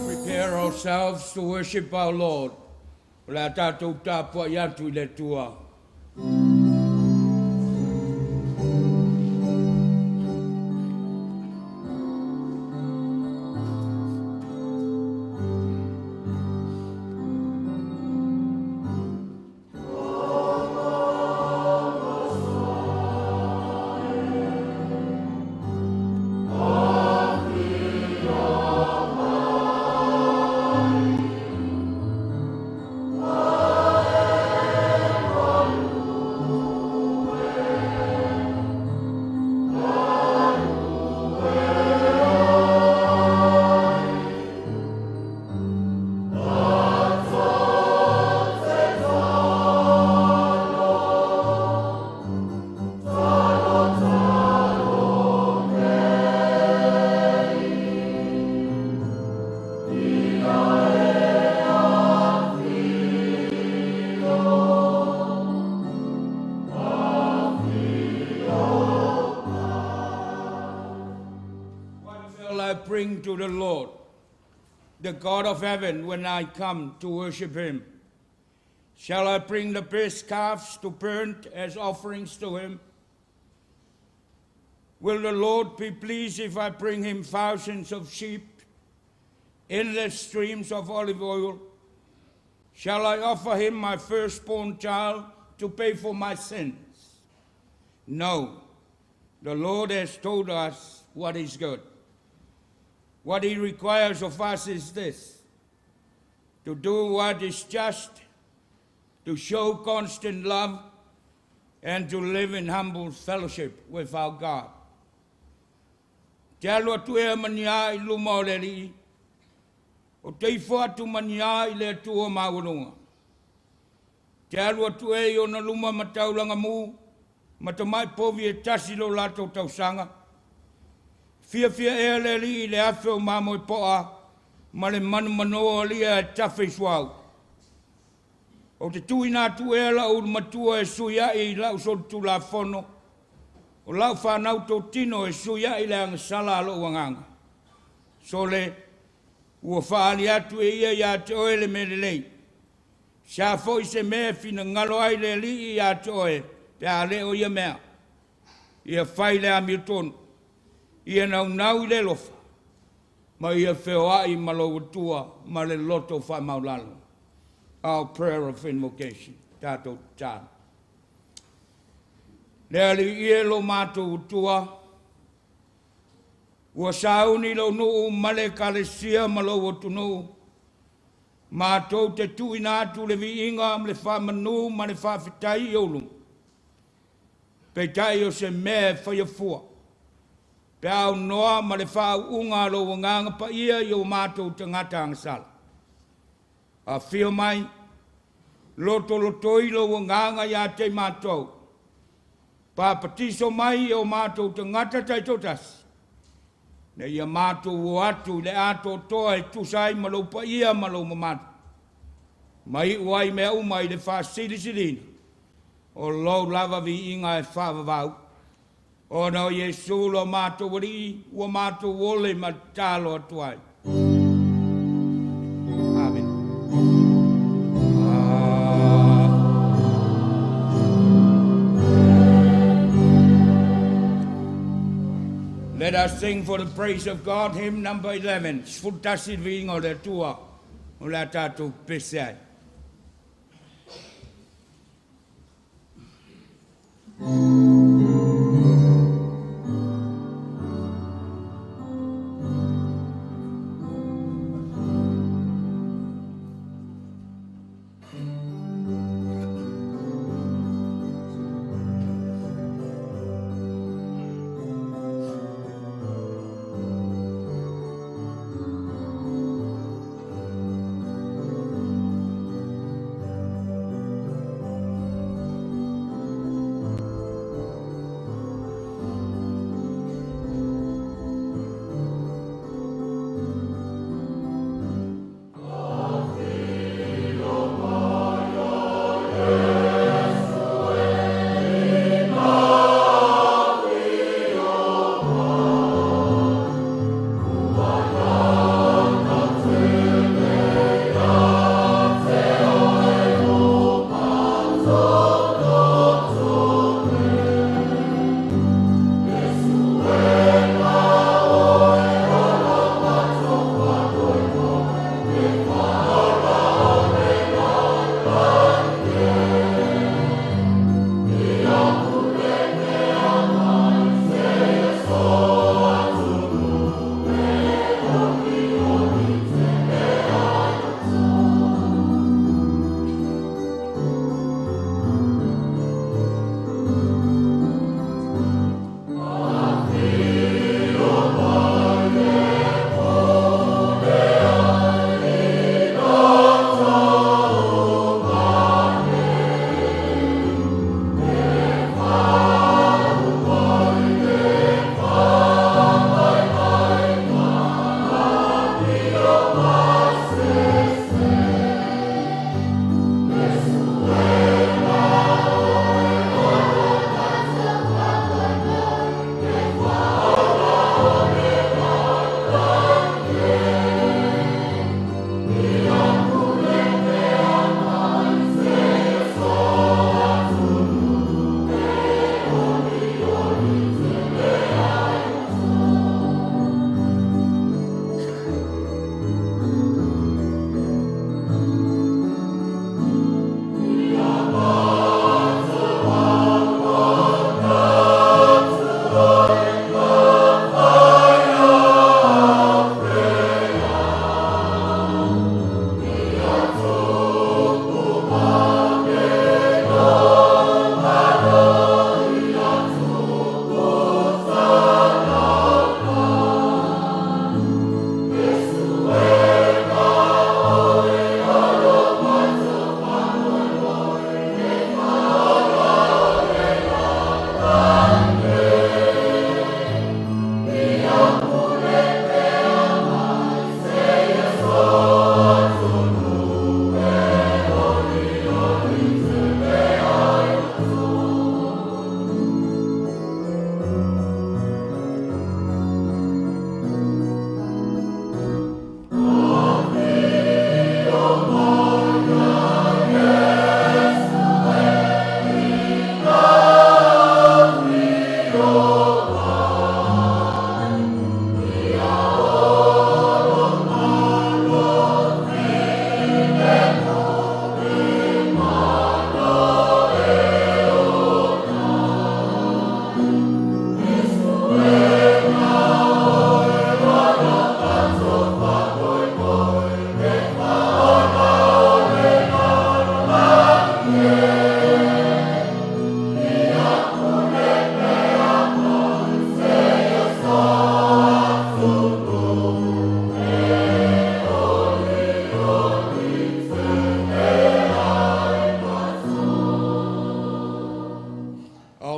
Prepare ourselves to worship our Lord. O le a tatou tapuai atu i le Atua. Bring to the Lord, the God of heaven, when I come to worship him? Shall I bring the best calves to burn as offerings to him? Will the Lord be pleased if I bring him thousands of sheep, endless streams of olive oil? Shall I offer him my firstborn child to pay for my sins? No, the Lord has told us what is good. What he requires of us is this: to do what is just, to show constant love, and to live in humble fellowship with our God. Te alu atu ea mania i luma o le Alii, o te ifo atu mania i le Atua maualuga. Te alu atu e i ona luma ma taulaga mu, ma tamai povi e tasi lo latou tausaga. Fiafia ea le Alii i le afe o mamoe poa ma le manumanoa o lia e tafe i suau. O te tuuina atu ea lau ulumatua e sui ai i lau solitulafono, o lau whanau tōtino e sui ai le agasala a lou agaga. Sole, ua faali atu e ia ia te oe le mea lelei. Sa foi se mea finagalo ai le Alii ia te oe, pe a le o ia mea. Ia fai le amiotonu, ia naunau i le alofa, ma ia feoai ma lou Atua ma le loto faamaulalo. Our prayer of invocation, tatou tatalo. Le Alii e lo matou Atua, ua sauni lou nuu ma le ekalesia ma lou atunuu, matou te tuuina atu le viiga ma le faamanu ma le faafetai i ou luma. Peitai o se mea e faia fua, pe aunoa ma le faauuga a lou agaga paia i o matou tagata agasala. Afio mai, lotolotoi lou agaga ia te matou, papatiso mai i o matou tagata taitoatasi, ina ia matou o atu i le atoatoa e tusa ai ma lou paia ma lou mamalu, ma iu ai mea uma i le faasilisiliina o lou lava viiga e faavavau. Ona o Iesu lo matou Alii, ua matou ole ma tatalo atu ai. Amen. Let us sing for the praise of God hymn number 11, 11 le viiga o le Atua o le a tatou pese ai.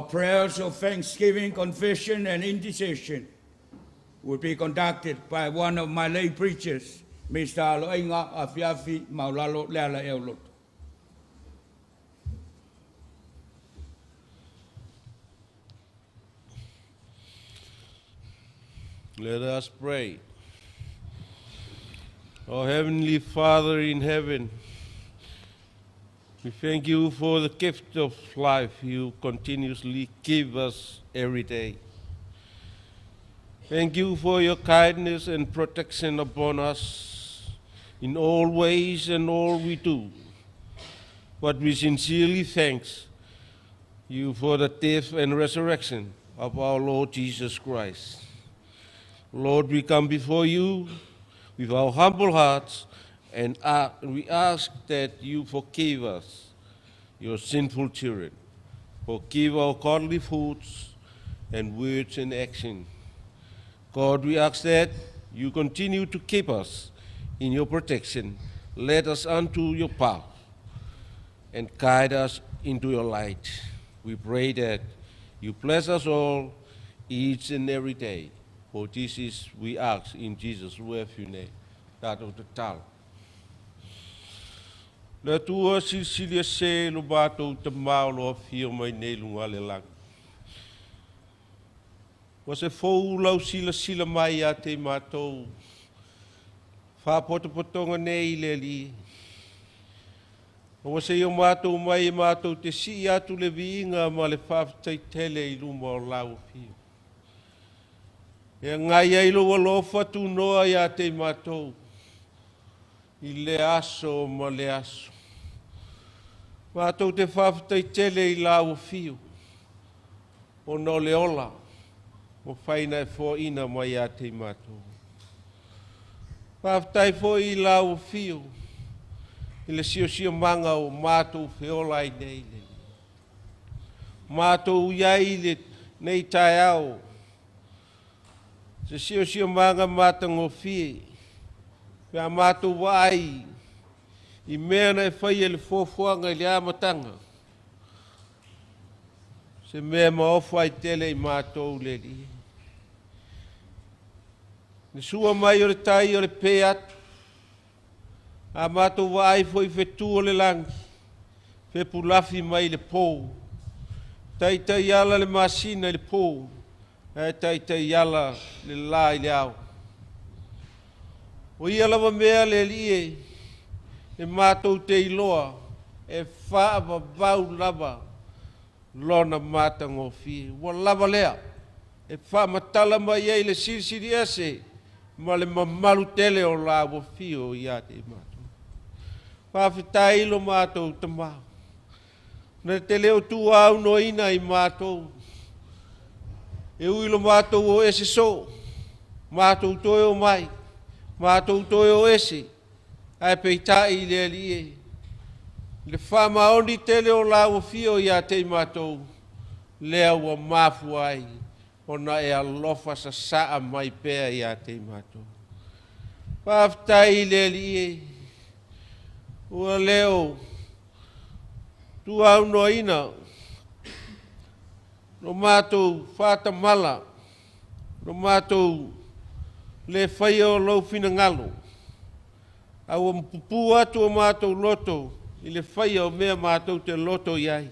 Prayers of thanksgiving, confession, and intercession will be conducted by one of my lay preachers, Mr. Aloinga Afiafi Maulalo Leala Eulot. Let us pray. O Heavenly Father in heaven, we thank you for the gift of life you continuously give us every day. Thank you for your kindness and protection upon us in all ways and all we do. But we sincerely thank you for the death and resurrection of our Lord Jesus Christ. Lord, we come before you with our humble hearts and we ask that you forgive us, your sinful children. Forgive our godly thoughts and words and action. God, we ask that you continue to keep us in your protection. Lead us unto your path and guide us into your light. We pray that you bless us all each and every day. For this is we ask in Jesus' worthy name. Tatou tatalo. Le Atua silisili ese lo matou Tamā o lo o afio mai nei i luga o le lagi. Ua se fou lau silasila mai ia te i matou faapotopotoga nei i le Alii. Ua se i o matou mai e matou te sii atu le viiga ma le faafetai tele i luma o lau afio. E agai ai lou alofa tunoa ia te i matou i lea aso ma lea aso. Matou te faafetai tele i lau afio ona o le ola mafai ona e foaina mai ia te i matou. Faafetai foi i lau afio i le siosiomaga o matou feola ai nei. Matou i ai i lenei taeao, se siosiomaga matagofie, pe a matou vaai i mea na e faia i le fuafuaga i le amataga, se mea maofa ai tele i matou le Alii. Le sua mai o le tai o le pe atu, a matou vaai foi i fetu o le lagi, fepulafi mai i le po, taitai ala le masina i le po, ae taitai ala le la i le ao. O ia lava mea le Alii e matou te iloa e faavavau lava lona matagofie. Ua lava lea e faamatala mai ai le silisili ese ma le mamalu tele o lau afio ia te i matou. Faafetai lo matou Tamā. Na te le o tuaunoaina i matou. E ui lo matou o ese so, matou toe o mai, matou toe o ese, ae peitai i le Alii e, le faamaoni tele o lau afio ia te i matou, lea ua mafua ai ona e alofa sasaa mai pea ia te i matou. Faafetai i le Alii e, ua le o tuaunoaina lo matou faatamala, lo matou le faia o lou finagalo, a ua pupū atu o matou loto i le faia o mea matou te loto i ai.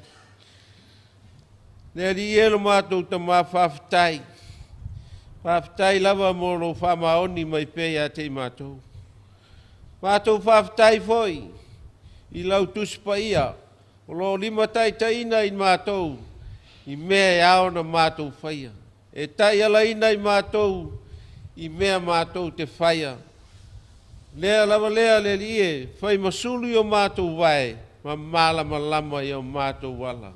Le Alii e lo matou Tamā, faafetai. Faafetai lava mo lou faamaoni mai pea ia te i matou. Matou faafetai foi i lau Tusi Paia o lo o limataitaiina i matou i mea e ao ona matou faia. E taialaina i matou i mea matou te faia. Lea lava lea le Alii e fai ma sulu i o matou vae ma malamalama i o matou ala.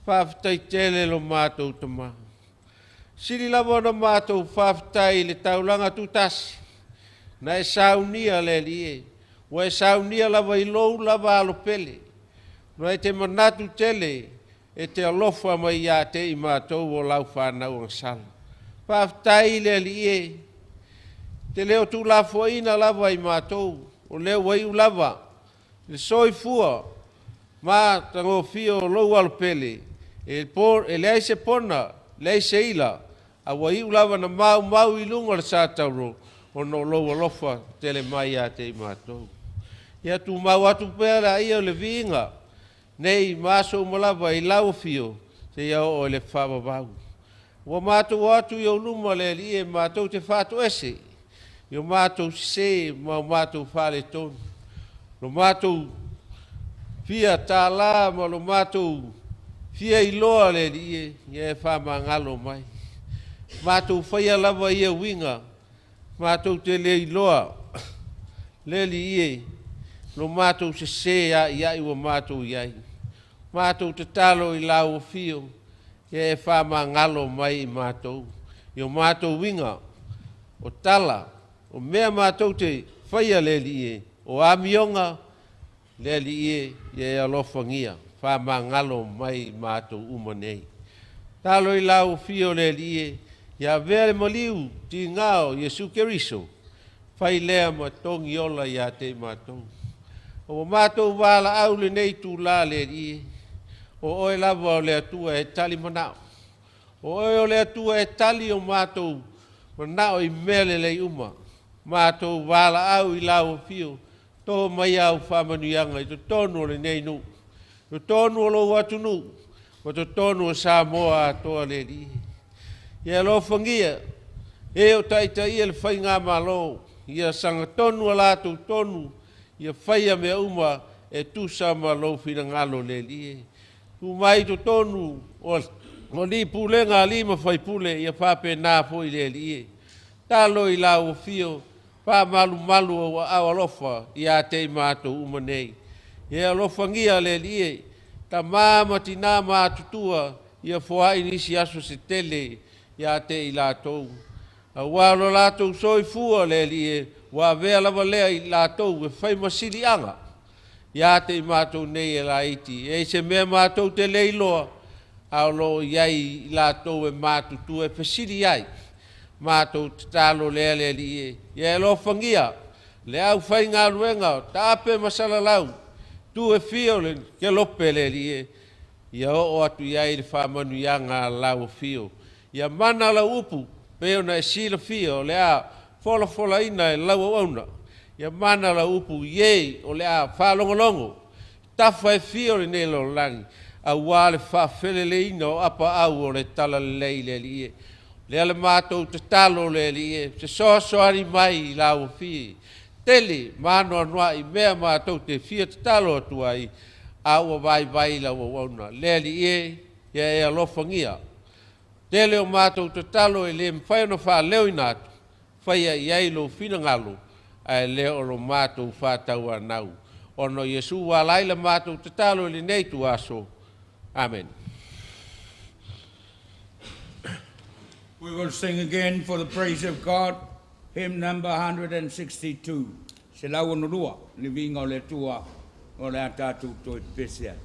Faafetai tele lo matou Tamā. Sili lava ona matou faafetai i le taulaga tutasi na e saunia le Alii e. Ua e saunia lava i lou lava alo pele. Na e te manatu tele e te alofa mai ia te i matou o lau whanau agasala. Faafetai le Alii e. Te leo tuulafoaina lava i matou, o lea ua iu lava le soifua ma tagofia o lou alo pele, e leai se pona, leai se ila, a ua iu lava na maumau i luga o le satauro, ona o lou alofa tele mai ia te i matou. Ia tumau atu pea la ia o le viiga, nei ma aso uma lava i lau afio, seia oo i le faavavau. Ua matou o atu i ou luma le Alii e matou te faatoese, i o matou sese ma o matou faaletonu. Lo matou fia tālā ma lo matou fia iloa le Alii e, ia e faamagalo mai. Matou faia lava ia uiga, matou te le iloa le Alii e, lo matou sesē a'ia'i ua matou i ai. Matou tatalo i lau Afio, ia e faamagalo mai i matou, i o matou uiga, o tala, o mea matou te faia le Alii e, o amioga, le Alii e, ia e alofagia, faamagalo mai i matou uma nei. Talo i lau Afio le Alii e, ia avea le maliu tigā o Iesu Keriso, fai lea ma togi ola iā te i matou. O ua matou valaau lenei itulā le Alii e, o oe lava o le Atua e tali manao. O oe o le Atua e tali o matou manao i mea lelei uma. Matou valaau i lau Afio, to mai au faamanuiaga i totonu o lenei nuu, totonu o lou atunuu, ma totonu o Samoa atoa le Alii. Ia alofagia e o taitaia le faigamalo, ia sagatonu a latou tonu, ia faia mea uma e tusa ma lou finagalo le Alii e. Tu mai totonu o alii pulega, alii ma faipule, ia faapena foi le Alii e. Talo i lau Afio, faamalumalu ou aao alofa iā te i matou uma nei. Ia alofagia le Alii e, tamā ma tinā matutua, ia foai nisi aso se tele iā te i latou. Auā o lo latou soifua le Alii e, ua avea lava lea i latou e fai ma siliaga iā te i matou nei e laiti. E i se mea matou te le iloa, a o loo i ai i latou e matutua e fesili ai. Matou tatalo lea le Alii e, ia alofagia le aufaigaluega o taape ma salalau, tu e fia o le kelope le Alii e, ia oo atu i ai le faamanuiaga a lau Afio. Ia mana lau upu, pei ona e silafia o le a folafolaina e lau auauna. Ia mana lau upu i e o le a faalogologo, tafa e fia o lenei lalolagi, auā le faafeleleiina o apaau o le talalelei le Alii e. Lea le matou tatalo le Alii e, fesoasoani mai i lau Afio. Tele ma anoanoai mea matou te fia tatalo atu ai, a ua vaivai lau auauna. Le Alii e, ia e alofagia. Tele o matou tatalo e le mafai ona faaleoina atu, faia i ai lou finagalo, ae le o lo matou faatauanau. Ona o Iesu ua ala ai la matou tatalo i lenei ituaso. Amen. We will sing again for the praise of God, hymn number 162. 162, le viiga o le Atua o le a tatou toe pepese ai.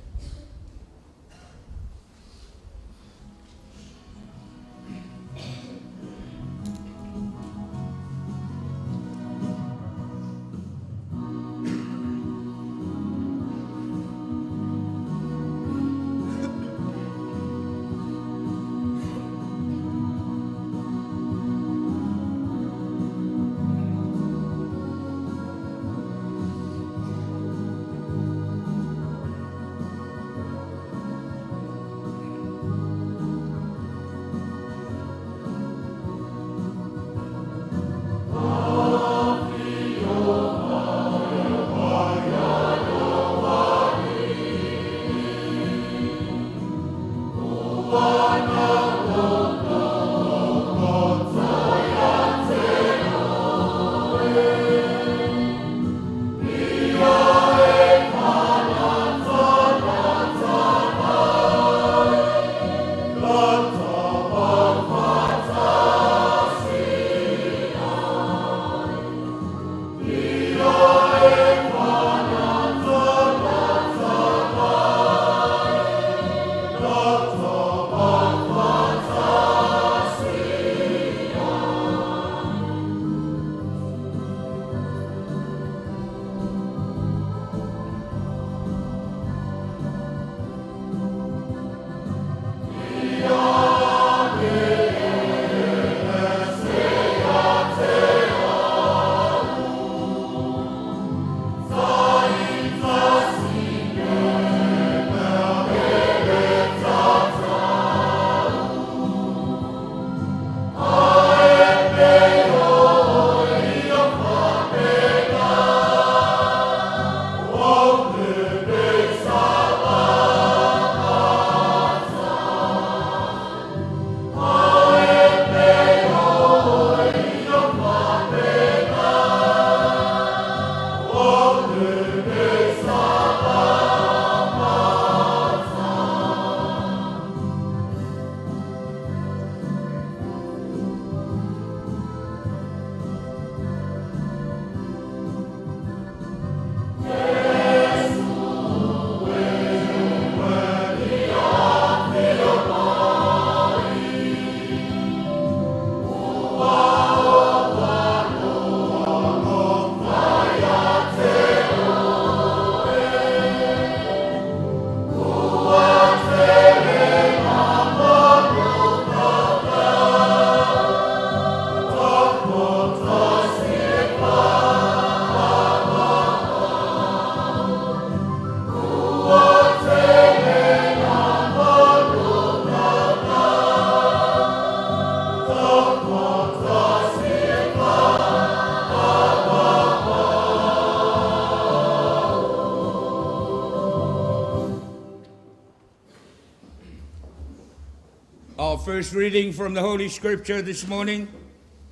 Our first reading from the Holy Scripture this morning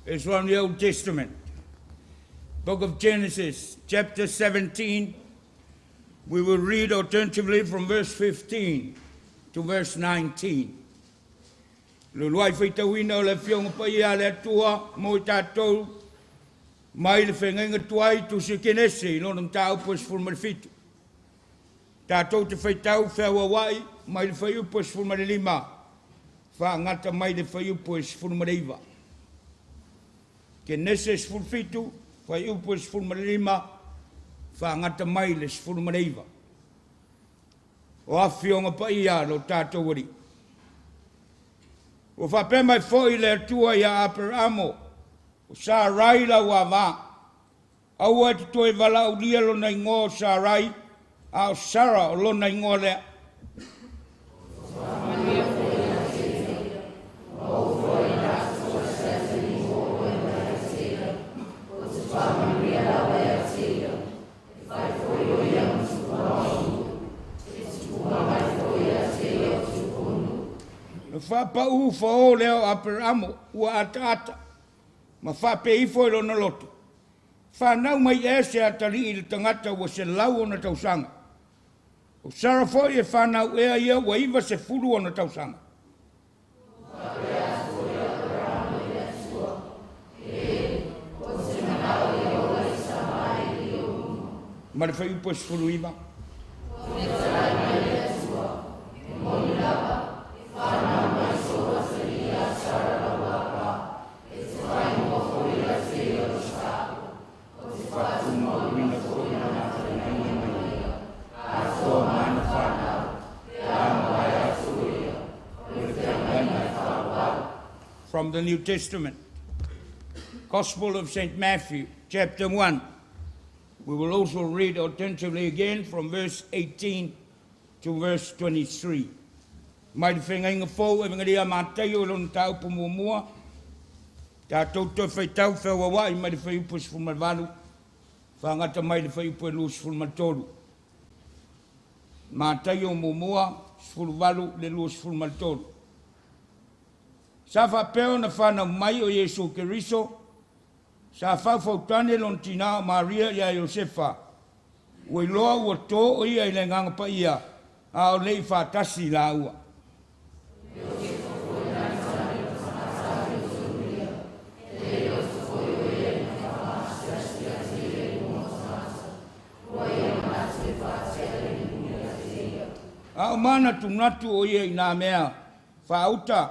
is from the Old Testament. Book of Genesis, chapter 17. We will read alternatively from verse 15 to verse 19. Le luai faitauina o le afioga paia a le Atua mo i tatou mai le feagaiga tuai tusi Kenese i lona mataupu e 17. Tatou te faitau feauauai mai le fuaiupu e 15 faagata mai le fuaiupu e 19. Kenese 17, fuaiupu e 15 faagata mai le 19. O afioga paia lo tatou Alii. Ua faapea mai foi le Atua ia Aperamo, o Sarai lau avā. Aua e te toe valaaulia lona igoa o Sarai, a o Sara o lona igoa lea. Na faapau fao lea o Aperamo ua ataata ma faapea ifo i lona loto. Fanau mai ea se atalii i le tagata ua 100 ona tausaga. O Sara foi e fanau ea ia ua 90 ona tausaga. Ma le fuaiupu e 19. From the New Testament, Gospel of St. Matthew, chapter 1. We will also read attentively again from verse 18 to verse 23. Mai le feagaiga fou Evagelia Mataio i lona mataupu muamua. Tatou toe faitau feauauai mai le fuaiupu e 18 faagata mai le fuaiupu e 23. Mataio muamua 18 le 23. Sa faapea ona fanau mai o Iesu Keriso, sa faufautane lona tinā o Maria ia Iosefa. Ua iloa ua tō o ia i le agaga paia, a o le i faatasi laua. A o manatunatu o ia i nā mea faauta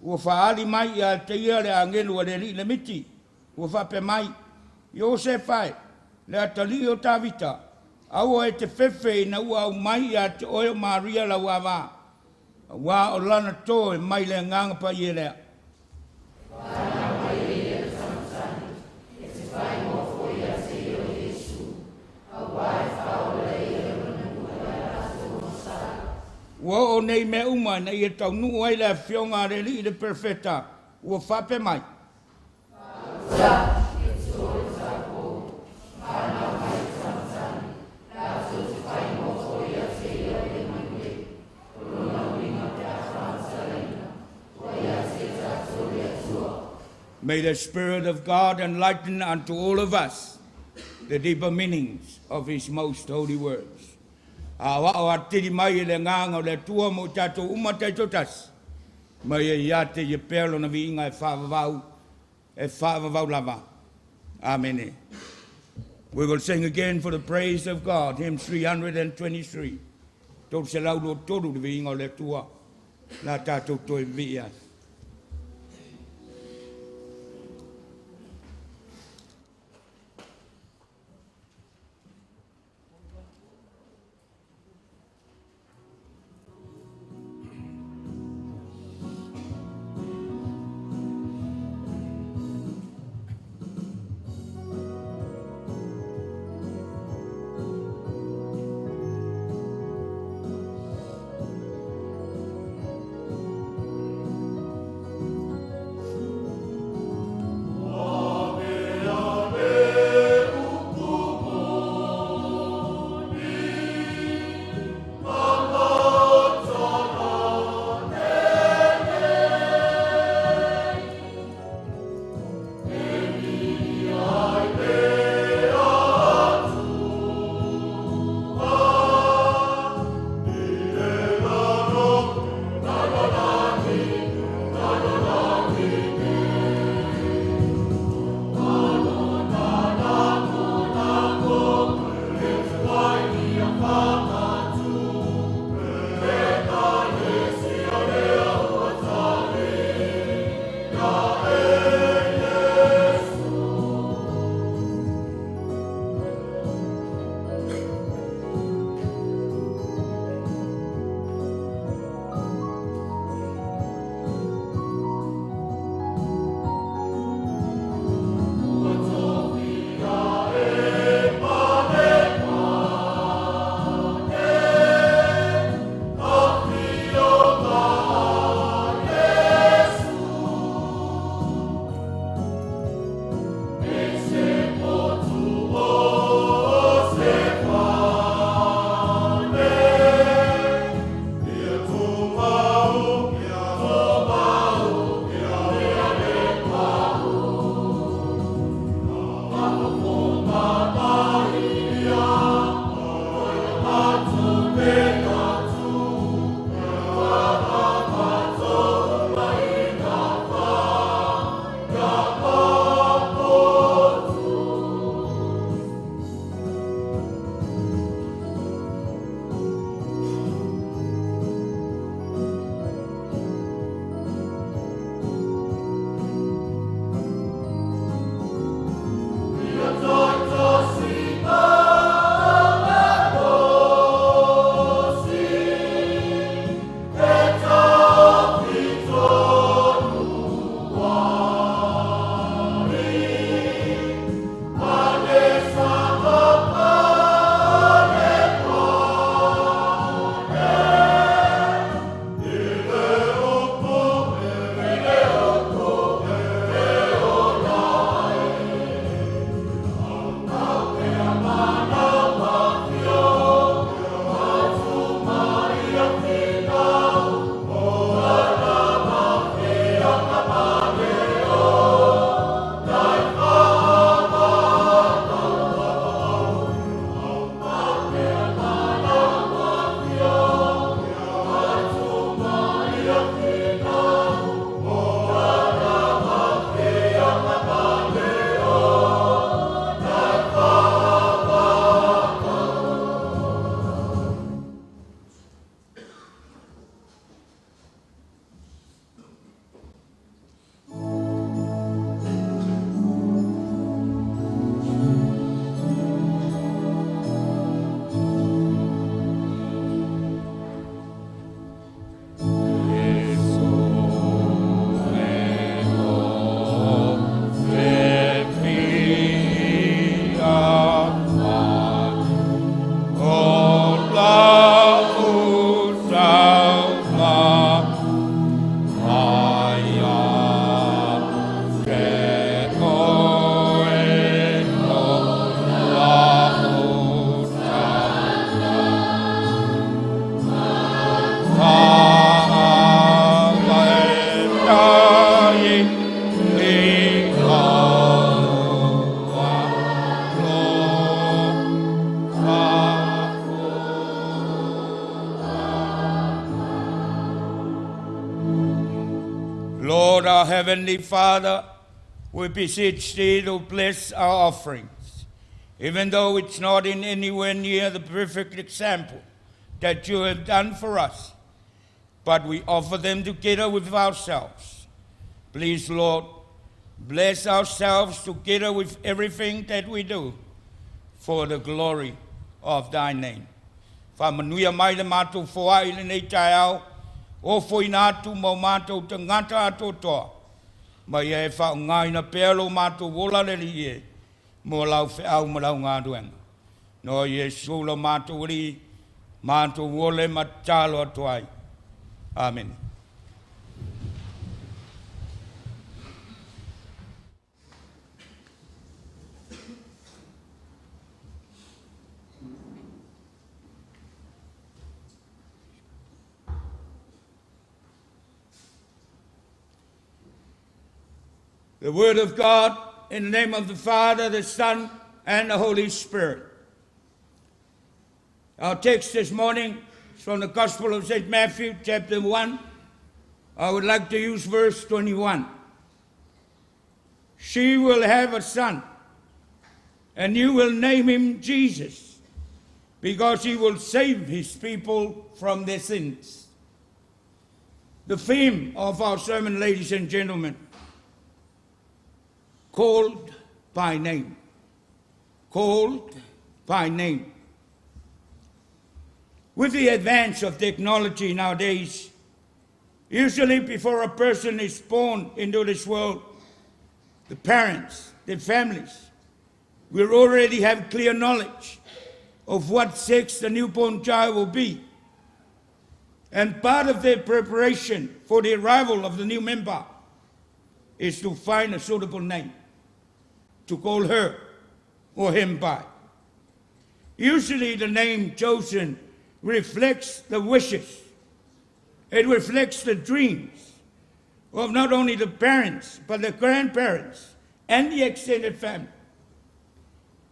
ua faaali mai ia te ia le agelu a le Alii le miti ua faapea mai, Iosefa e, le atalii o Tavita, aua e te fefe ina ua aumai ia te oe o Maria lau avā, auā o lana tō e mai le agaga paia lea. Ua oo nei mea uma ina ia taunuu ai le afioga a le Alii le Perofeta ua faapea mai. May the Spirit of God enlighten unto all of us the deeper meanings of His most holy words. A wa o atili mai e le agaga o le Atua mo tatou uma taitoatasi. Mai e ia te ia pea lona viiga e faavavau, e faavavau lava. Amen. We will sing again for the praise of God, hymn 323. 323 le viiga o le Atua. La tatou toe vivii ai. Heavenly Father, we beseech thee to bless our offerings, even though it's not in anywhere near the perfect example that you have done for us, but we offer them together with ourselves. Please, Lord, bless ourselves together with everything that we do for the glory of thy name. Faamanuia mai le matou foai i lenei taeao, ofoina atu ma o matou tagata atoatoa, ma ia e faaaogaina pea lo matou ola le Alii e, mo lau feau ma lau galuega. No Iesu lo matou Alii, matou ole ma tatalo atu ai. Amene. The Word of God, in the name of the Father, the Son, and the Holy Spirit. Our text this morning is from the Gospel of St. Matthew, chapter 1. I would like to use verse 21. She will have a son, and you will name him Jesus, because he will save his people from their sins. The theme of our sermon, ladies and gentlemen, called by name. Called by name. With the advance of technology nowadays, usually before a person is born into this world, the parents, the families, will already have clear knowledge of what sex the newborn child will be. And part of their preparation for the arrival of the new member is to find a suitable name to call her or him by. Usually the name chosen reflects the wishes. It reflects the dreams of not only the parents, but the grandparents and the extended family.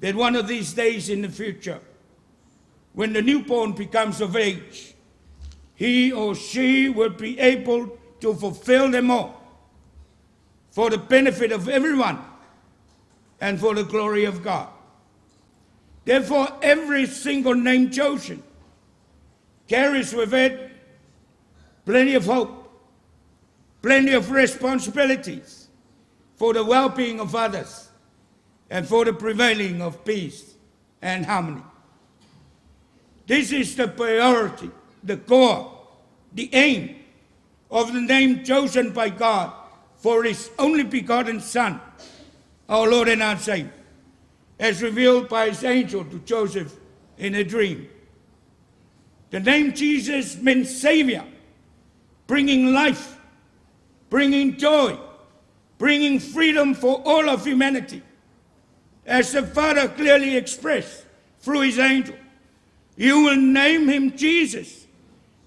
That one of these days in the future, when the newborn becomes of age, he or she will be able to fulfill them all for the benefit of everyone and for the glory of God. Therefore, every single name chosen carries with it plenty of hope, plenty of responsibilities for the well-being of others and for the prevailing of peace and harmony. This is the priority, the core, the aim of the name chosen by God for His only begotten Son, our Lord and our Savior, as revealed by His angel to Joseph in a dream. The name Jesus means Savior, bringing life, bringing joy, bringing freedom for all of humanity. As the Father clearly expressed through His angel, you will name him Jesus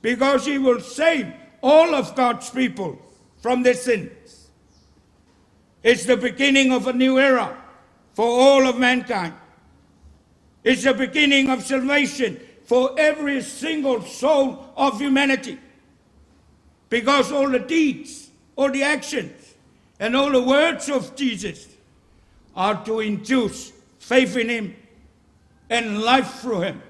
because he will save all of God's people from their sins. It's the beginning of a new era for all of mankind. It's the beginning of salvation for every single soul of humanity. Because all the deeds, all the actions, and all the words of Jesus are to induce faith in him and life through him.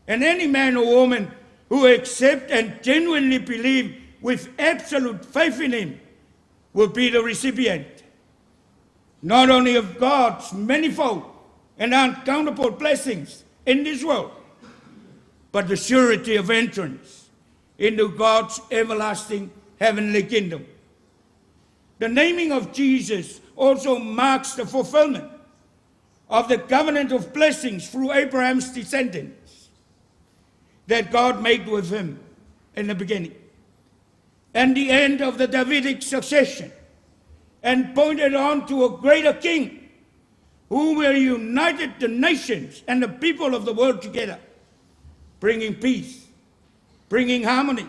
And any man or woman who accept and genuinely believe with absolute faith in him will be the recipient, not only of God's manifold and uncountable blessings in this world, but the surety of entrance into God's everlasting heavenly kingdom. The naming of Jesus also marks the fulfillment of the covenant of blessings through Abraham's descendants that God made with him in the beginning, and the end of the Davidic succession, and pointed on to a greater king who will unite the nations and the people of the world together, bringing peace, bringing harmony,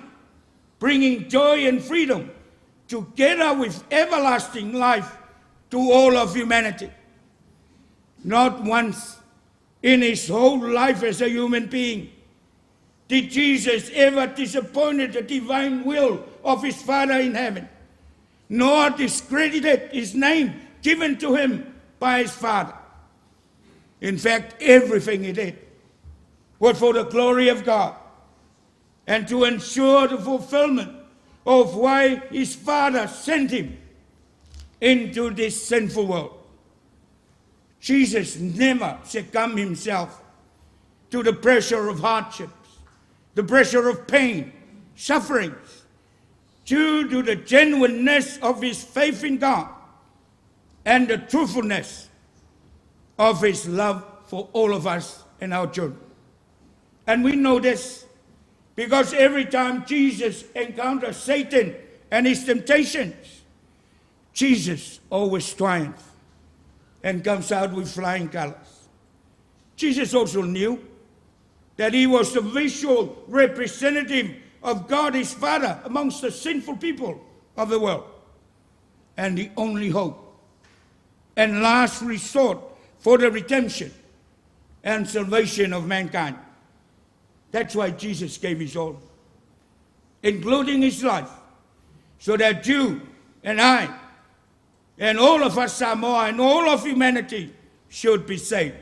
bringing joy and freedom, together with everlasting life to all of humanity. Not once in his whole life as a human being did Jesus ever disappoint the divine will of his Father in heaven. nor discredited his name given to him by his father. In fact, everything he did was for the glory of God and to ensure the fulfillment of why his father sent him into this sinful world. Jesus never succumbed himself to the pressure of hardships, the pressure of pain, sufferings, due to the genuineness of his faith in God and the truthfulness of his love for all of us and our children. And we know this because every time Jesus encounters Satan and his temptations, Jesus always triumphs and comes out with flying colors. Jesus also knew that he was the visual representative of God his Father amongst the sinful people of the world, and the only hope and last resort for the redemption and salvation of mankind. That's why Jesus gave his all, including his life, so that you and I and all of us Samoa and all of humanity should be saved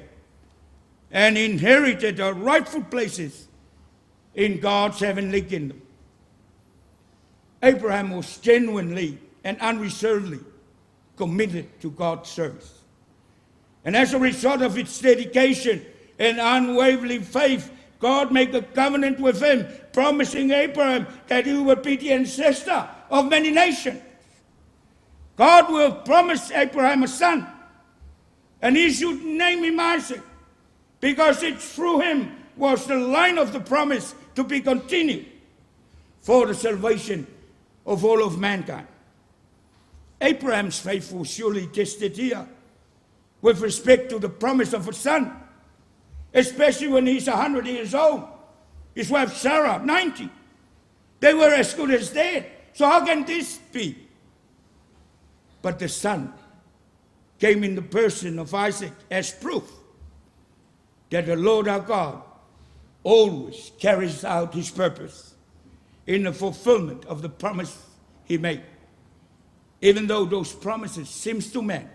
and inherited our rightful places in God's heavenly kingdom. Abraham was genuinely and unreservedly committed to God's service. And as a result of its dedication and unwavering faith, God made a covenant with him, promising Abraham that he would be the ancestor of many nations. God will promise Abraham a son, and he should name him Isaac, because it's through him was the line of the promise to be continued for the salvation of all of mankind. Abraham's faith was surely tested here with respect to the promise of a son, especially when he's 100 years old. His wife Sarah, 90. They were as good as dead. So how can this be? But the son came in the person of Isaac as proof that the Lord our God always carries out his purpose in the fulfillment of the promise he made, even though those promises seems to man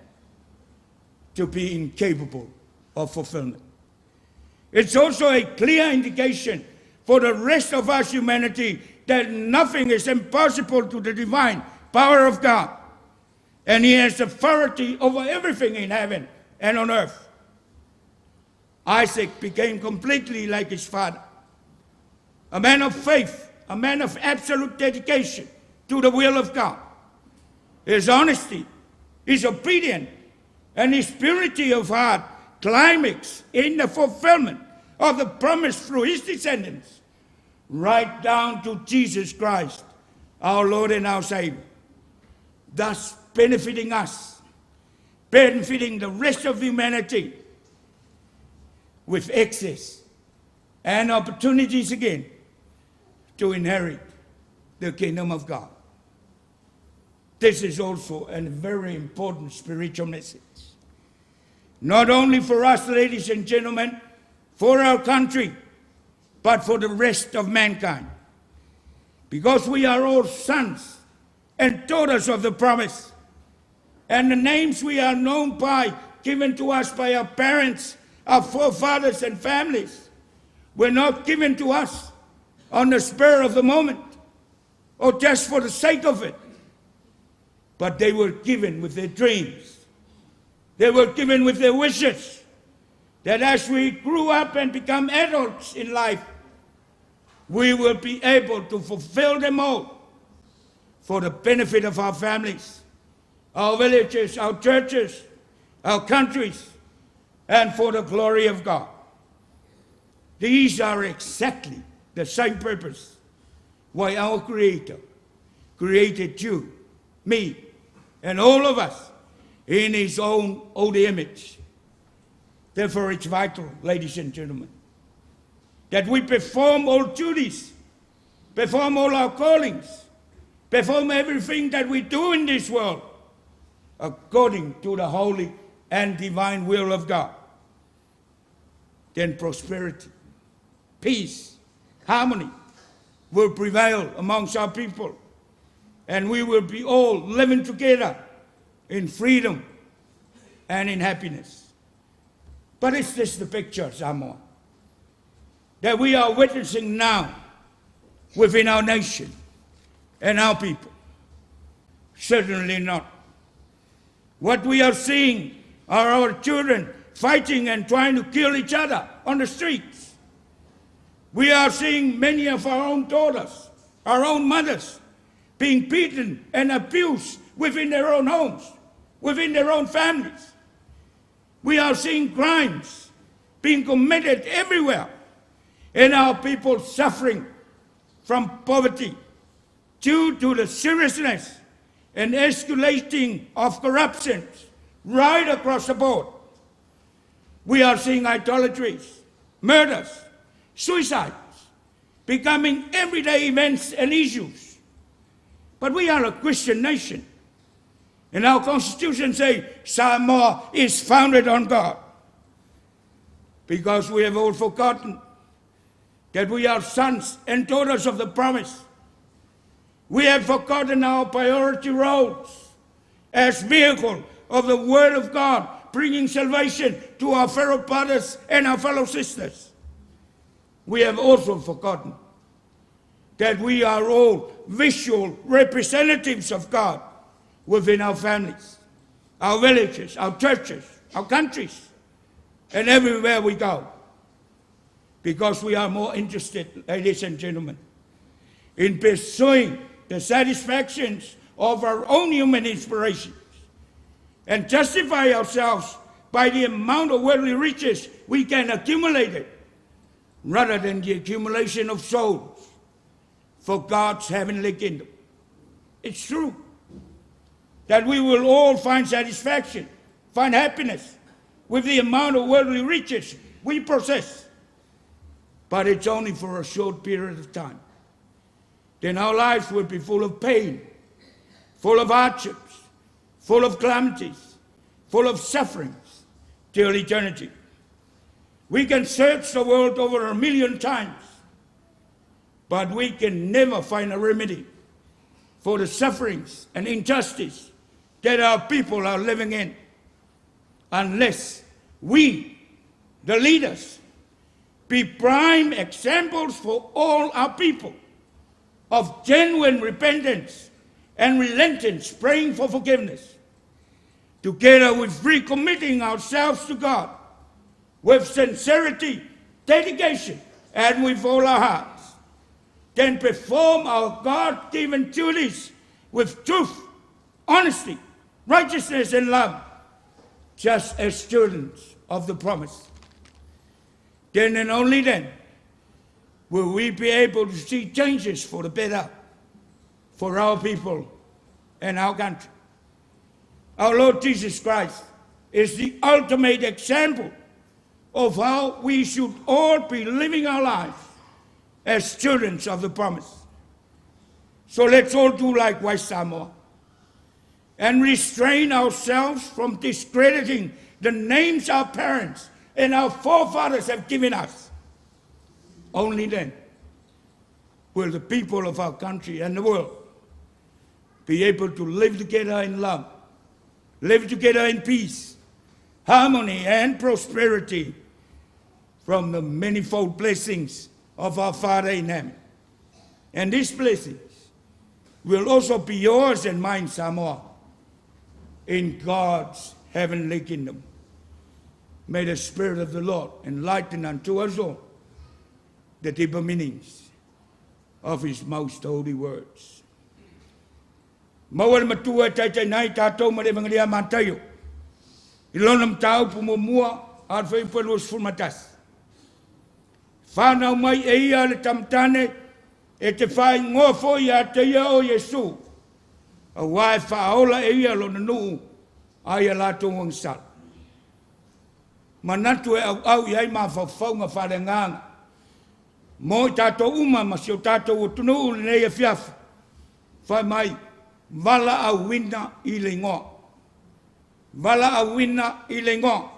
to be incapable of fulfillment. It's also a clear indication for the rest of us humanity that nothing is impossible to the divine power of God, and he has authority over everything in heaven and on earth. Isaac became completely like his father, a man of faith, a man of absolute dedication to the will of God. His honesty, his obedience, and his purity of heart climax in the fulfillment of the promise through his descendants, right down to Jesus Christ, our Lord and our Savior, thus benefiting us, benefiting the rest of humanity with access and opportunities again to inherit the kingdom of God. This is also a very important spiritual message. Not only for us, ladies and gentlemen, for our country, but for the rest of mankind. Because we are all sons and daughters of the promise, and the names we are known by, given to us by our parents, our forefathers and families, were not given to us on the spur of the moment or just for the sake of it, but they were given with their dreams. They were given with their wishes that as we grew up and become adults in life, we will be able to fulfill them all for the benefit of our families, our villages, our churches, our countries, and for the glory of God. These are exactly the same purpose why our Creator created you, me, and all of us in his own holy image. Therefore, it's vital, ladies and gentlemen, that we perform all duties, perform all our callings, perform everything that we do in this world according to the holy and divine will of God. Then prosperity, peace, harmony will prevail amongst our people, And we will be all living together in freedom and in happiness. But is this the picture, Samoa, that we are witnessing now within our nation and our people? Certainly not. What we are seeing are our children fighting and trying to kill each other on the streets. We are seeing many of our own daughters, our own mothers, being beaten and abused within their own homes, within their own families. We are seeing crimes being committed everywhere and our people suffering from poverty due to the seriousness and escalating of corruption right across the board. We are seeing idolatries, murders, suicides becoming everyday events and issues. But we are a Christian nation. And our constitution says Samoa is founded on God. Because we have all forgotten that we are sons and daughters of the promise. We have forgotten our priority roles as vehicle of the Word of God, bringing salvation to our fellow brothers and our fellow sisters. We have also forgotten that we are all visual representatives of God within our families, our villages, our churches, our countries, and everywhere we go. Because we are more interested, ladies and gentlemen, in pursuing the satisfactions of our own human inspirations and justify ourselves by the amount of worldly riches we can accumulate it, rather than the accumulation of souls for God's heavenly kingdom. It's true that we will all find satisfaction, find happiness with the amount of worldly riches we possess, but it's only for a short period of time. Then our lives will be full of pain, full of hardships, full of calamities, full of sufferings till eternity. We can search the world over 1,000,000 times, but we can never find a remedy for the sufferings and injustice that our people are living in unless we, the leaders, be prime examples for all our people of genuine repentance and relentance, praying for forgiveness, together with recommitting ourselves to God with sincerity, dedication, and with all our hearts, then perform our God-given duties with truth, honesty, righteousness, and love, just as students of the promise. Then and only then will we be able to see changes for the better for our people and our country. Our Lord Jesus Christ is the ultimate example of how we should all be living our lives as students of the promise. So let's all do likewise, Samoa, and restrain ourselves from discrediting the names our parents and our forefathers have given us. Only then will the people of our country and the world be able to live together in love, live together in peace, harmony and prosperity from the manifold blessings of our Father in heaven. And these blessings will also be yours and mine, Samoa, in God's heavenly kingdom. May the Spirit of the Lord enlighten unto us all the deeper meanings of His most holy words. Maua le matua e taitai nei tātou ma le Evangelia Mataio. I lona mataupu muamua a le fuaiupu e 21. Whānau mai e ia le tamatane e te whaingoa foi ia te ia o Iesu. Auā e whaaola e ia lona nuu ai a latou agasala. Manatu e auau i ai mafaufauga faaleagaga mo i tatou uma ma si o tatou atunuu lenei afiafi. Fai mai, valaauina i le igoa. Valaauina i le igoa.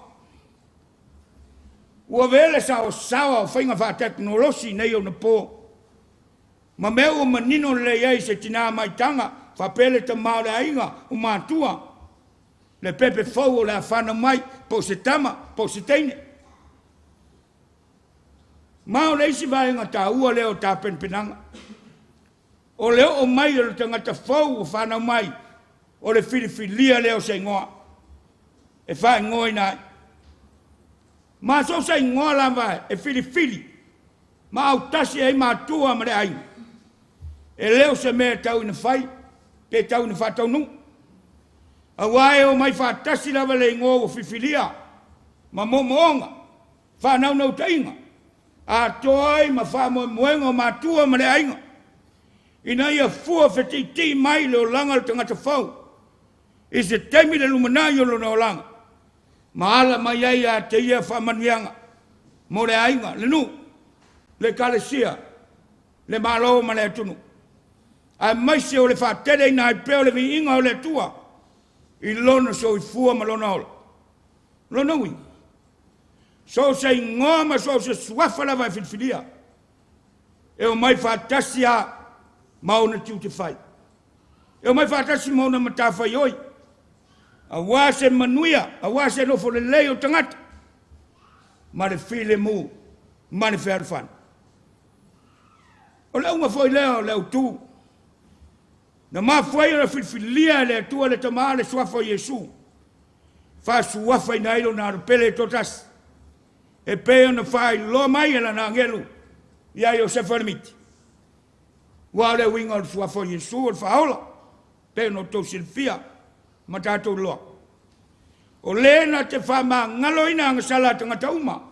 Ua avea le saosaoa o faiga faatekonolosi nei ona po, ma mea ua manino lelei ai se tinā maitaga Faapea le tama o le aiga, o matua, le pepe fou o le a fanau mai, po o se tama, po o se teine. Ma o le isi vaega taua lea o tapenapenaga. O le oo mai o le tagata fou ua fanau mai, o le filifilia lea o se igoa e faaigoaina ai. Ma so o se igoa lava e filifili ma autasi ai matua ma le aiga, e le o se mea e tau ina fai pe tau ina faataunuu. Aua e omai faatasi lava le igoa ua filifilia ma moomooga, faanaunautaiga, atoa ai ma faamoemoega o matua ma le aiga, ina ia fua fetiitii mai le olaga o le tagata fou i se taimi le lumanai o lona olaga, ma ala mai ai ia te ia faamanuiaga mo le aiga, le nuu, le ekalesia, le Malo ma le atunuu, aemaise o le faateleina ai pea o le viiga o le Atua i lona soifua ma lona ola. Lona uiga, so o se igoa ma so o se suafa lava e filifilia, e omai faatasi lava ma ona tiute fai, e omai faatasi ma ona matafaioi, aua se manuia, aua se nofo lelei o tagata, ma le filemu ma le fealofani. O le auga foi lea o le autu, na mafua ai ona filifilia e le Atua le Tama le suafa o Iesu, faasuafaina ai lona alo pele e toatasi, e pei ona faailoa mai e lana agelu ia Iosefa o Alimiti. Ua o le uiga o le suafa o Iesu o le faaola, pei ona outou silafia ma tatou iloa. O le na te faamagaloina agasala a tagata uma,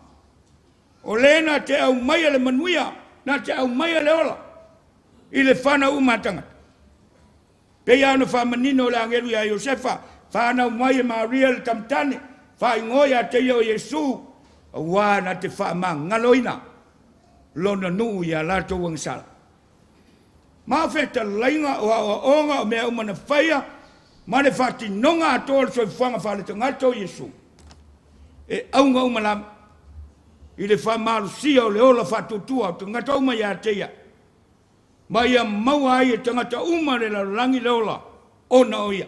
o le na te aumaia le manuia, na te aumaia le ola i le fanau uma a tagata. Pei lava ona faamanino le agelu ia Iosefa, fanau mai e Maria le tamatane, faaigoa ia te ia o Iesu, aua na te faamagaloina lona nuu ia latou agasala. Ma o fetalaiga, o aoaoga, o mea uma na faia, ma le faatinoga atoa o le soifuaga faaletagata o Iesu, e auga uma lava i le faamalosia o le ola faatuatua o tagata uma ia te ia, ma ia maua ai e tagata uma le lalolagi le ola ona o ia.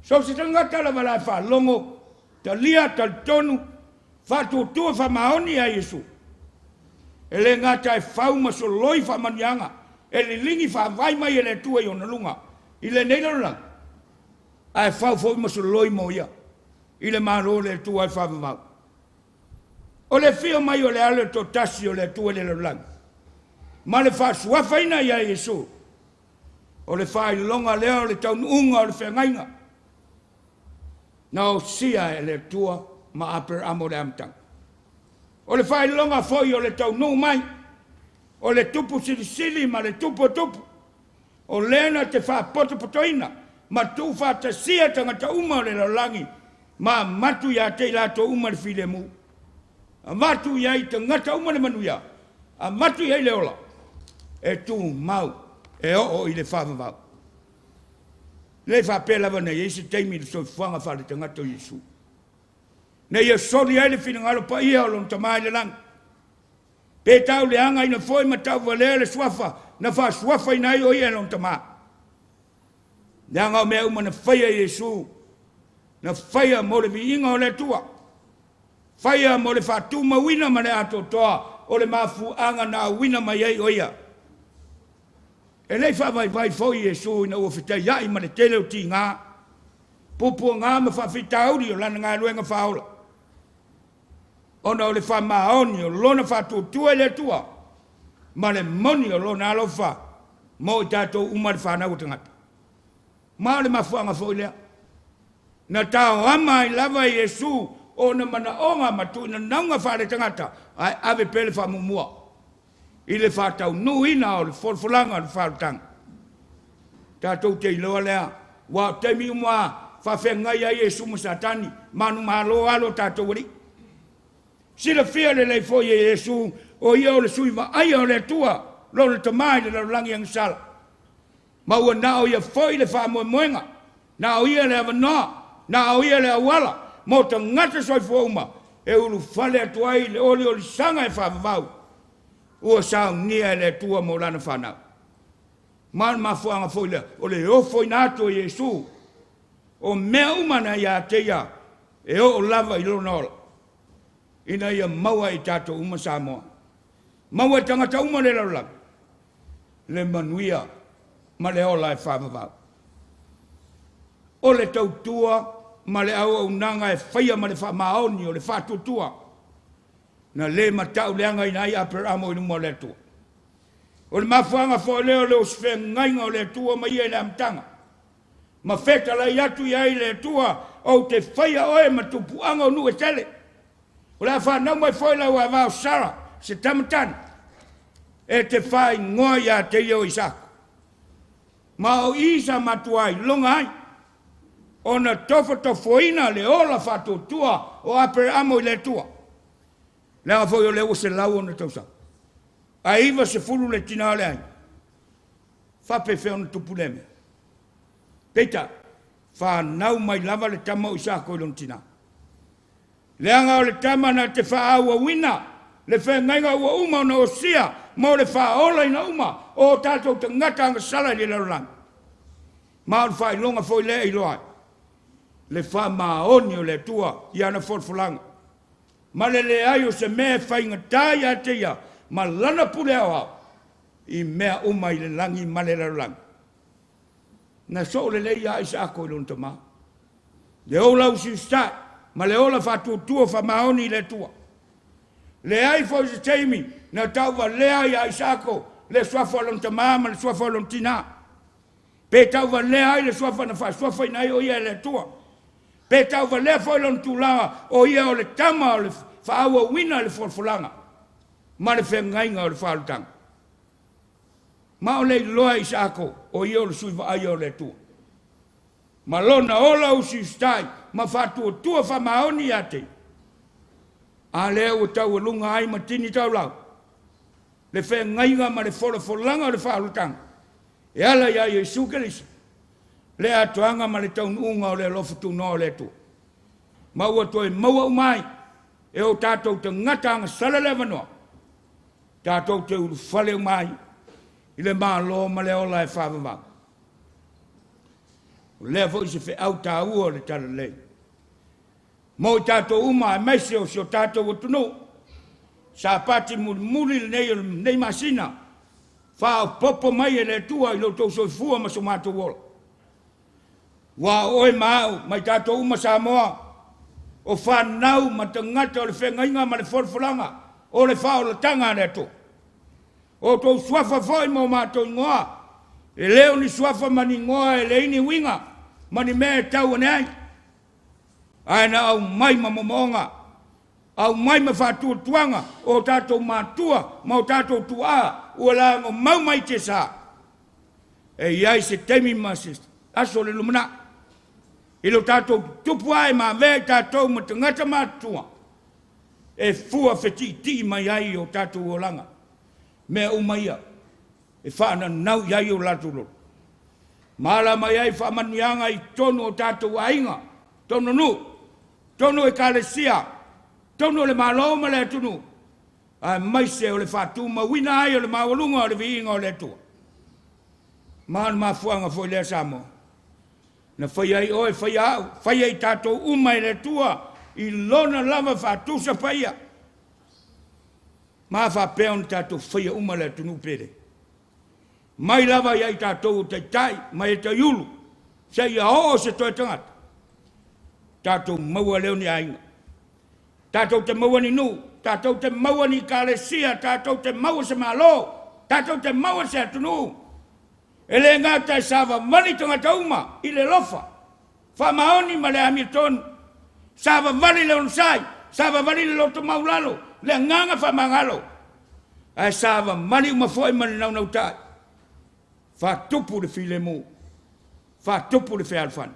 So o se tagata lava la e faalogo, talia, talitonu, faatuatua faamaoni ia Iesu, e le gata e fau ma soloi faamanuiaga, e liligi faavai mai e le Atua i ona luga i lenei lalolagi, ae fau foi ma soloi mo ia i le Malo o le Atua e faavavau. O le afio mai o le alo e toatasi o le Atua i le lalolagi, ma le faasuafaina ia Iesu, o le faailoga lea o le taunuuga o le feagaiga na osia e le Atua ma Aperamo i le amataga. O le faailoga foi o le taunuu mai, o le tupu silisili ma le tupu o tupu, o lea na te faapotopotoina ma tuufaatasia tagata uma o le lalolagi, ma avatu ia te i latou uma le filemu, avatu i ai tagata uma le manuia, avatu i ai le ola, e tumau, e oo i le faavavau. Le faapea lava na i ai se taimi i le soifuaga faaletagata o Iesu, na ia soli ai le finagalo paia o lona Tama i le lagi, pe tauleagaina foi ma tauvalea le suafa na faasuafaina ai o ia e lona Tama. Leaga o mea uma na faia e Iesu, na faia mo le viiga o le Atua, faia mo le faatumauina ma le atoatoa o le mafuaaga na auina mai ai o ia. E le i faavaivai foi Iesu ina ua fetaiai ma le tele o tiga, puapuaga ma faafitauli o lana galuega faaola, ona o le faamaoni o lona faatuatua i le Atua ma le moni o lona alofa mo i tatou uma le fanau o tagata. Ma o le mafuaaga foi lea na taoama ai lava Iesu ona manaoga ma tuuinanauga faaletagata, ae ave pea le faamuamua i le faataunuuina o le folafolaga o le faaolataga. Tatou te iloa lea, ua o taimi uma faafeagai ai Iesu ma Satani, manumalo alo o tatou alii. Silafia lelei foi e Iesu, o ia o le sui vaaia o le Atua, lona Tama i le lalolagi agasala. Ma ua na o ia foi le faamoemoega, na o ia le avanoa, na o ia le auala mo tagata soifua uma e ulufale atu ai le oliolisaga e faavavau, ua saunia e le Atua mo lana fanau. Ma o le mafuaaga foi lea o le ofoina atu e Iesu o mea uma na ia te ia e oo lava i lona ola, ina ia maua e i tatou uma Samoa, maua e tagata uma o le lalolagi le manuia ma le ola e faavavau. O le tautua ma le auaunaga e faia ma le faamaoni o le faatuatua na le matauleagaina ai Aperamo i luma o le Atua. O le mafuaaga foi lea o le osofeagaiga o le Atua ma ia i le amataga, ma fetalai atu i ai le Atua, ou te faia oe ma tupuaga o nuu e tele. O le a fanau mai foi lau ava o Sara, se tamatane, e te faaigoa ia te ia o Isako. Ma o i sa matua iloga ai ona tofotofoina le ola faatuatua o Aperamo i le Atua. Leaga foi o lea ua 100 ona tausaga, ae 90 le tina o le aiga. Faapefea ona tupu lea mea? Peitai, fanau mai lava le tama o Isako i lona tina. Leaga o le tama na te faaauauina le feagaiga ua uma ona osia mo le faaolaina uma o tatou tagata agasala i le lalolagi. Ma o le faailoga foi lea e iloa ai le faamaoni o le Atua i ana folafolaga, ma le leai o se mea e faigata ia te ia ma lana pule aoao i mea uma i le lagi ma le lalolagi. Na soo lelei ia Isaako i lona tama, le ola usiusitai ma le ola faatuatua faamaoni i le Atua. Leai foi se taimi na tauvalea ai a Isaako le suafa o lona tama ma le suafa o lona tina, pe tauvalea ai le suafa na faasuafaina ai o ia e le Atua, pe tauvalea foi lona tulaga o ia o le tama o le faaauauina le folafolaga ma le feagaiga o le faaolataga. Ma o le iloa e Isaako o ia o le sui vaaia o le Atua, ma lona ola usiusitai ma faatuatua faamaoni ia te ia. A lea ua taualuga ai ma tini taulau le feagaiga ma le folafolaga o le faaolataga e ala ia Iesu Keriso, le atoaga ma le taunuuga o le alofa tunoa o le Atua. Ma ua toe maua uma ai e o tatou tagata agasala le avanoa, tatou te ulufale uma ai i le Malo ma le ola e faavavau. O lea foi se feau taua o le talalelei mo i tatou uma, aemaise o si o tatou atunuu. Sapati mulimuli lenei o lenei masina, faaopoopo mai e le Atua i lo outou soifua ma so matou ola. Ua o oe ma au ma i tatou uma Samoa, o fanau ma tagata o le feagaiga ma le folafolaga o le faaolataga a le Atua. O outou suafa foi ma o matou igoa, e le o ni suafa ma ni igoa e leai ni uiga ma ni mea e tau ane ai, ae na aumai ma moomooga, aumai ma faatuatuaga o tatou matua ma o tatou tuaa ua lagomau mai tiasa. E i ai se taimi ma se aso o le lumanai i lo tatou tutupu ae ma avea i tatou ma tagata matutua e fua fetiitii mai ai i o tatou olaga. Mea uma ia e faananau i ai o latou lolo, ma ala mai ai faamanuiaga i totonu o tatou aiga, totonu o nuu, totonu o ekalesia, totonu o le Malo ma le atunuu, aemaise o le faatumauina ai o le maualuga o le viiga o le Atua. Ma o le mafuaaga foi lea Samoa na faia ai oe, faia au, faia i tatou uma e le Atua i lona lava faatusa paia, ma faapea ona tatou faia uma le atunuu pele. Mai lava ia i tatou o taitai, mai e taiulu, seia oo se toe tagata, tatou maua lea o ni aiga, tatou te maua ni nuu, tatou te maua ni ekalesia, tatou te maua se Malo, tatou te maua se atunuu. E le gata e savavali tagata uma i le alofa, faamaoni ma le amiotonu, savavali le onosai, savavali le loto maulalo, le agaga faamagalo, ae savavali uma foi ma le naunautai, faatupu le filemu, faatupu le fealofani.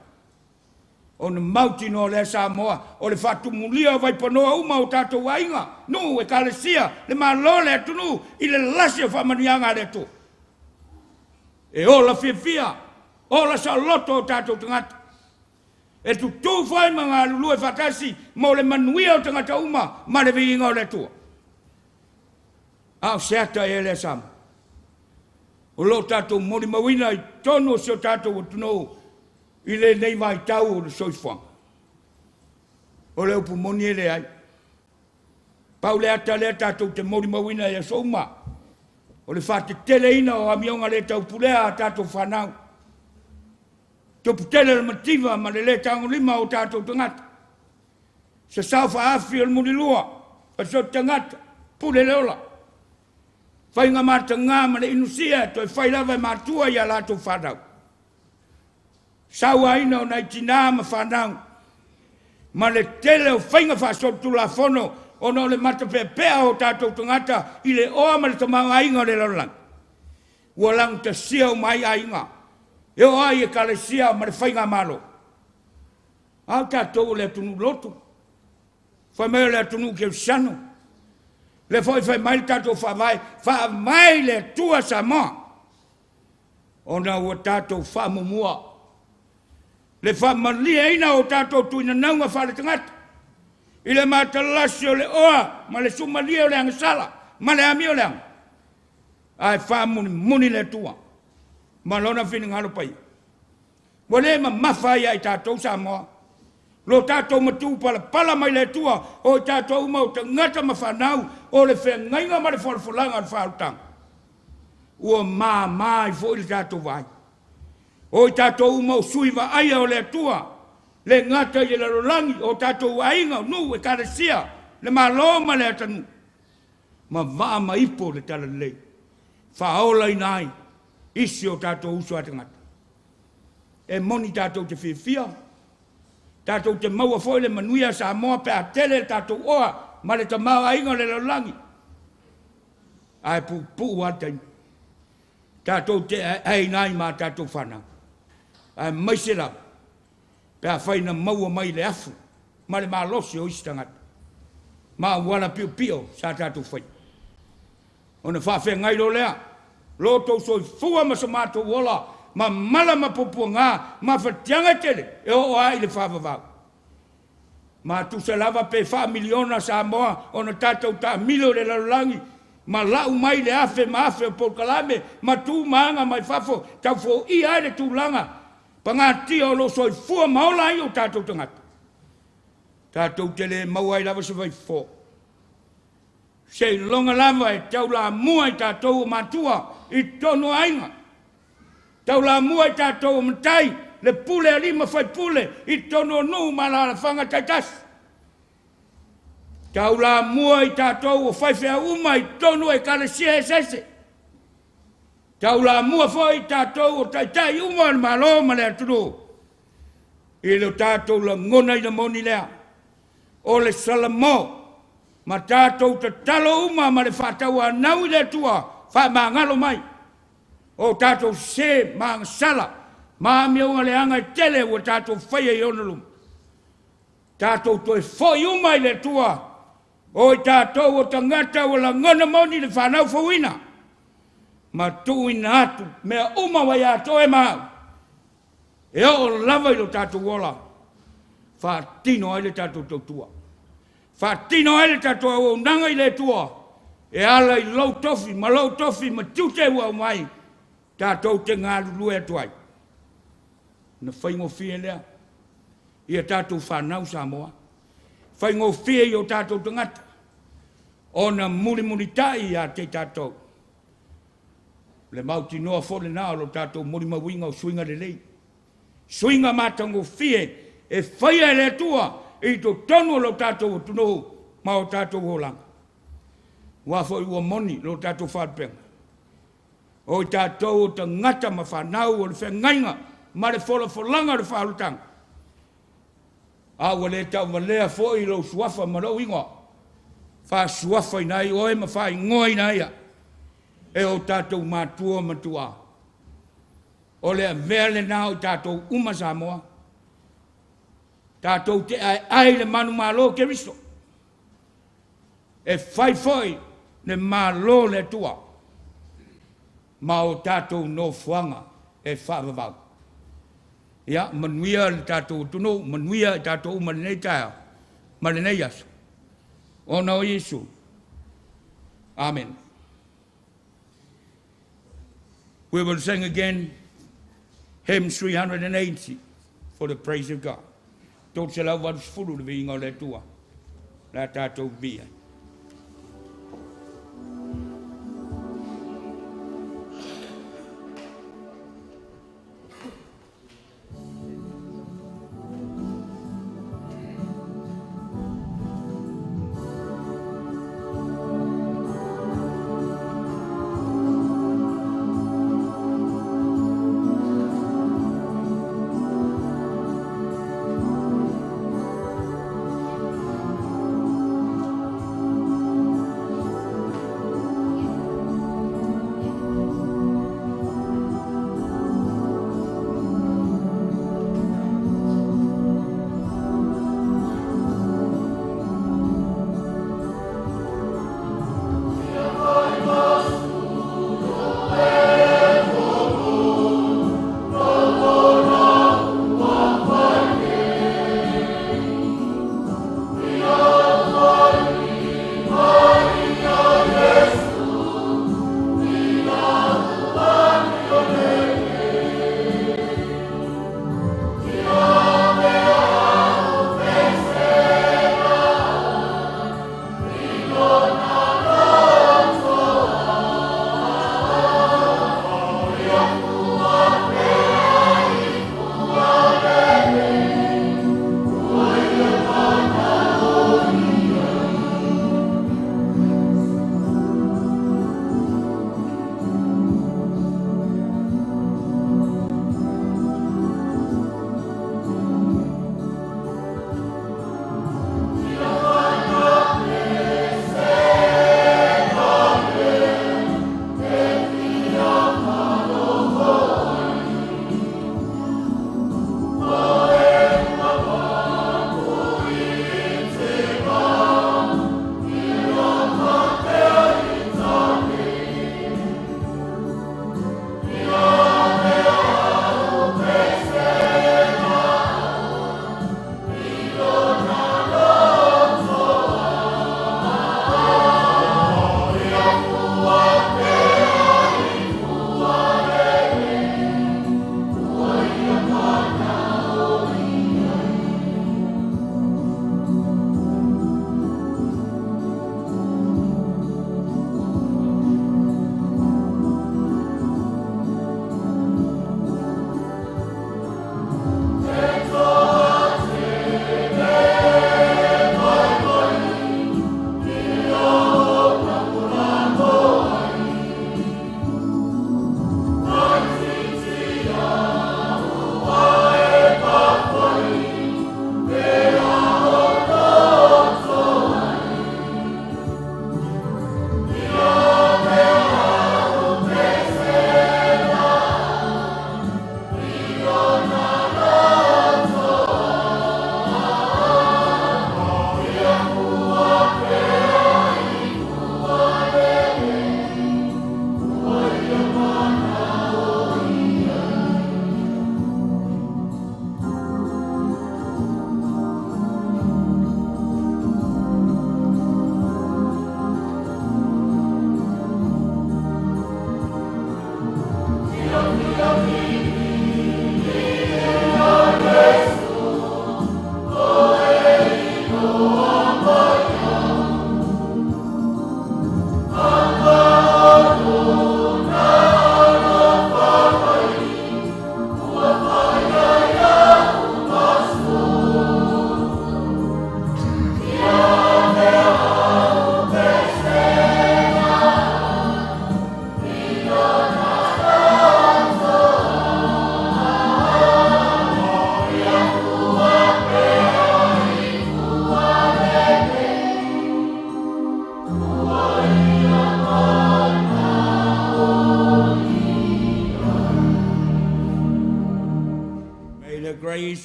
Ona mautinoa lea Samoa o le faatumulia o vaipanoa uma o tatou aiga, nuu, ekalesia, le Malo, le atunuu i le lasi o faamanuiaga a le Atua. E ola fiafia, ola saoloto o tatou tagata. E tutū foi ma galulue faatasi mo le manuia o tagata uma ma le viiga o le Atua. A o se ata ea lea Samoa? O loo tatou molimauina i totonu o si o tatou atunuu i lenei vaitau o le soifuaga. O le upu moni e leai. Pau le ata lea tatou te molimauina i aso uma, o le faateteleina o amioga le taupulea a tatou fanau. Tuputele le mativa ma le lē tagolima o tatou tagata. Sasao faaafi o le mulilua, fasioti tagata, pule le ola. Faiga mataga ma le inusia toe fai lava e matua i a latou fanau. Sauaina o nai tinā ma fanau, ma le tele o faiga faasolitulafono ona o le matapeapea o tatou tagata i le oa ma le tamaoaiga o le lalolagi. Ua lagatasia uma ai aiga, e oo ai i ekalesia ma le faigamalo. A o tatou o le atunuu lotu, fai mai o le atunuu kerisiano, lea foi fai mai le tatou faavae, faavae i le Atua Samoa, ona ua tatou faamumua le faamalieina o tatou tuinanauga faaletagata i le matalasi o le oa ma le sumalie o le agasala ma le amio leaga, ae faamunimuni le Atua ma lona finagalo paia. Ua le mamafa ai ia i tatou Samoa lo tatou matupalapala mai le Atua o i tatou uma o tagata ma fanau o le feagaiga ma le folafolaga o le faaolataga. Ua mama ai foi le tatou vaai. O i tatou uma o sui vaaia o le Atua, le gata i le lalolagi, o tatou aiga, o nuu, ekalesia, le Malo ma le atunuu, ma vaa ma ipo le talalelei, faaolaina ai isi o tatou uso a tagata. E moni tatou te fiafia, tatou te maua foi le manuia Samoa pe a tele le tatou oa ma le tamaoaiga o le lalolagi, ae puupuu lava le taimi. Tatou te aeaeina ai ma tatou fanau, aemaise lava pe afai na maua mai le afu ma le malosi o isi tagata ma auala piopio sa tatou faia. Ona faafeagai loa lea, lo outou soifua ma so matou ola, ma mala ma puapuaga, ma fatiaga e tele, e oo lava i le faavavau. Ma tusa lava pe faamiliona Samoa ona tatou taamilo i le lalolagi, ma lau mai le afe ma afe o polokalame ma tu ma aga mai fafo, tau foia ai le tulaga pagatia o lo o soifua ma ola ai o tatou tagata. Tatou te le maua ai lava se vaifofo. Seiloga lava e taulamua i tatou o matua i totonu o aiga, taulamua i tatou o matai, le pule a alii ma faipule i totonu o nuu ma alaalafaga taitasi, taulamua i tatou o faifeau uma i totonu o ekalesia eseese, taulamua foi i tatou o taitai uma o le Malo ma le atunuu i lo tatou lagonaina moni lea o le Salamo ma tatou tatalo uma ma le faatauanau i le Atua faamagalo mai o tatou sese ma agasala ma amioga leaga e tele ua tatou faia i ona luma. Tatou toe foi uma i le Atua o i tatou o tagata ua lagona moni le fanau fouina ma tuuina atu mea uma ua ia te oe ma au e oo lava i lo tatou ola, faatino ai le tatou tautua, faatino ai le tatou auaunaga i le Atua e ala i lou tofi ma lou tofi ma tiute ua aumai tatou te galulue atu ai. Na faigofie lea ia tatou fanau Samoa, faigofie i o tatou tagata ona mulimulitai ia te i tatou. Le mautinoa foi lena o lo tatou molimauina o suiga lelei, suiga matagofie e faia e le Atua i totonu o lo tatou atunuu ma o tatou olaga. Aua foi ua moni lo tatou faalupega, o i tatou o tagata ma fanau o le feagaiga ma le folafolaga o le faaolataga, a ua le tauvalea foi lou suafa ma lou igoa, faasuafaina ai oe ma faaigoaina ai au e o tatou matua ma tuaa. O le avea lena o i tatou uma Samoa, tatou te aeae i le manumalo Keriso, e fai foi le malo le Atua ma o tatou nofoaga e faavavau. Ia manuia le tatou atunuu, manuia i tatou uma lenei taeao ma lenei aso, ona o Iesu. Amen. We will sing again hymn 380 for the praise of God. 380 le viiga o le Atua. La tātou via.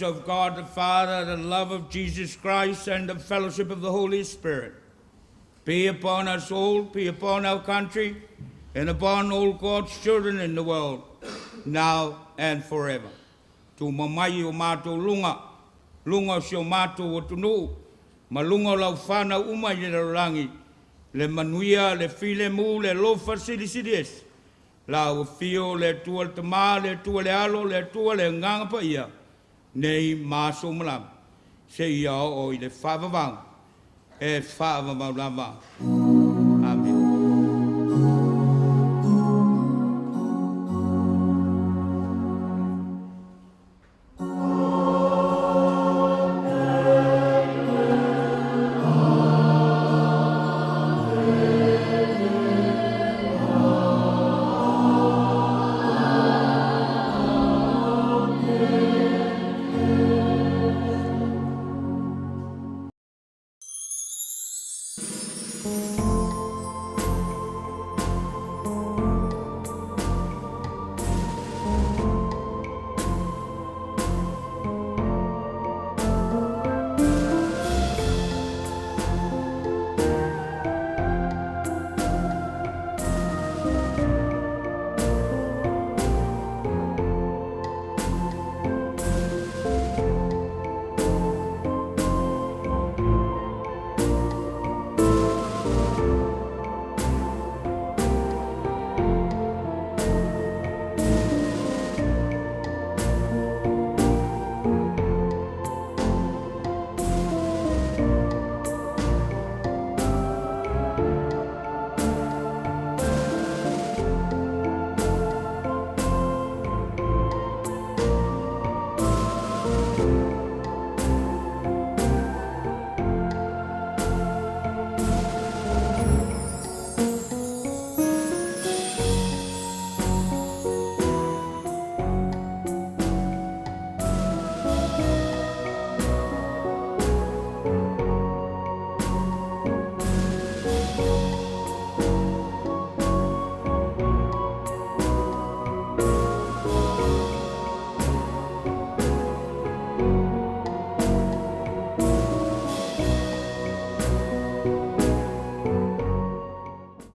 Of God the Father, the love of Jesus Christ, and the fellowship of the Holy Spirit be upon us all, be upon our country, and upon all God's children in the world, now and forever. Tu mamai o mātou lunga, lunga o si o mātou o tunu, ma lunga o lau whānau uma i le rangi, le manuia, le file mu, le lofa sili sili es, La ua fio le Atua le Tamā, le Atua le Alo, le Atua le Agaga Paia, nei ma aso uma lava, seia oo i le faavavau e faavavau lava. Amene.